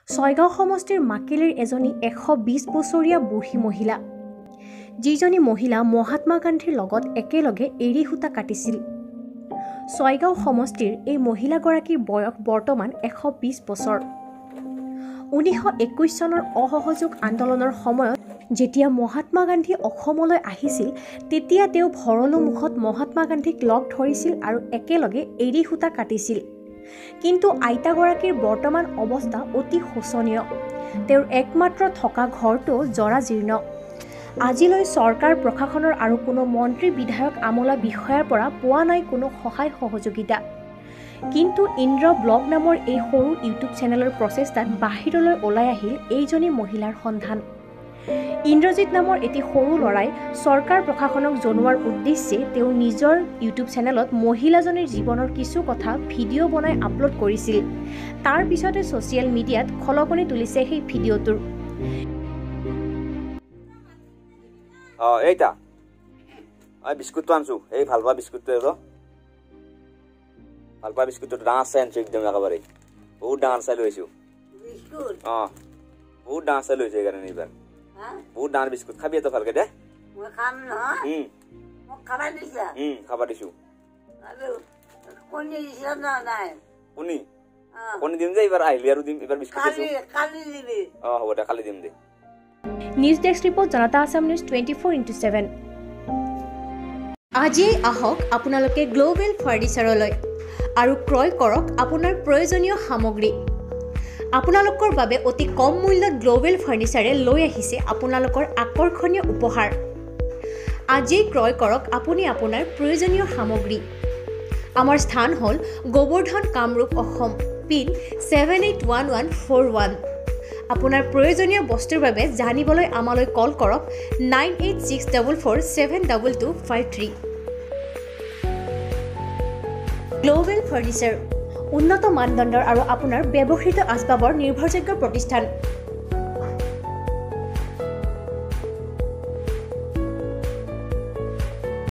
ছয়গাঁও সমষ্টিৰ মাকেলিৰ এজনী 120 বছৰীয়া বুঢ়ী মহিলা, যিজনী মহিলা মহাত্মা গান্ধীৰ লগত একেলগে এৰী সূতা কাটিছিল। ছয়গাঁও সমষ্টিৰ এই মহিলাগৰাকীৰ বয়স বৰ্তমান 120 বছৰ। 1921 চনৰ অসহযোগ আন্দোলনৰ সময়ত যেতিয়া মহাত্মা গান্ধী অসমলৈ আহিছিল, তেতিয়া তেওঁ ভৰলুমুখত মহাত্মা গান্ধীক লগ ধৰিছিল আৰু একেলগে এৰী সূতা কাটিছিল। কিন্তু আইতাগৰাকীৰ বৰ্তমান অৱস্থা অতি শোচনীয়। তেওঁৰ একমাত্ৰ থকা ঘৰটো জৰাজীৰ্ণ। আজিলৈ চৰকাৰ প্ৰশাসনৰ আৰু কোনো মন্ত্ৰী, বিধায়ক, আমোলা, বিষয়াৰ পৰা পোৱা নাই কোনো সহায় সহযোগিতা। কিন্তু ইন্দ্ৰ ব্লগ নামৰ এই সৰু ইউটিউব চেনেলৰ প্ৰচেষ্টাত বাহিৰলৈ ওলাই আহিল এইজনী মহিলাৰ সন্ধান। ইন্দ্ৰজিৎ নামৰ এটি সৰু ল'ৰাই চৰকাৰ প্ৰশাসনক জনোৱাৰ উদ্দেশ্যে তেওঁ নিজৰ ইউটিউব চেনেলত মহিলাজনীৰ জীৱনৰ কিছু কথা ভিডিঅ' বনাই আপলোড কৰিছিল। তাৰ পিছতে ছ'চিয়েল মিডিয়াত খলকনি তুলিছে সেই ভিডিঅ'টোৰ। অঁ, এইটা এই বিস্কুটটো আনছোঁ, এই ভাল পোৱা বিস্কুটটো, এইটো ভাল পোৱা বিস্কুটটো ডাঙৰ চাই আনছোঁ, একদম একেবাৰে বহুত ডাঙৰ চাই লৈ আহিছোঁ। অঁ, বহুত ডাঙৰ চাই লৈ আহিছোঁ, সেইকাৰণে এইবাৰ বহুত ডাঙৰ বিস্কুট খাবি এটা ভালকে দে। খাবা দিছোঁ। কণী, কণী দিম যে, এইবাৰ আহিলে আৰু দিম, এইবাৰ বিস্কুট দিছোঁ। অঁ, হ'ব দে, কালি দিম দে। News desk report, Janata Assam news 24x7। আজিয়েই আহক আপোনালোকে গ্ল'বেল ফাৰ্ণিচাৰলৈ আৰু ক্ৰয় কৰক আপোনাৰ প্ৰয়োজনীয় সামগ্ৰী। আপোনালোকৰ বাবে অতি কম মূল্যত গ্ল'বেল ফাৰ্ণিচাৰে লৈ আহিছে আপোনালোকৰ আকৰ্ষণীয় উপহাৰ। আজিয়েই ক্ৰয় কৰক আপুনি আপোনাৰ প্ৰয়োজনীয় সামগ্ৰী। আমাৰ স্থান হ'ল গোবৰ্ধন, কামৰূপ, অসম, পিন 781141। আপোনাৰ প্ৰয়োজনীয় বস্তুৰ বাবে জানিবলৈ আমালৈ কল কৰক 9864472253। গ্ল'বেল ফাৰ্ণিচাৰ, উন্নত মানদণ্ডৰ আৰু আপোনাৰ ব্যৱহৃত আচবাবৰ নিৰ্ভৰযোগ্য প্ৰতিষ্ঠান।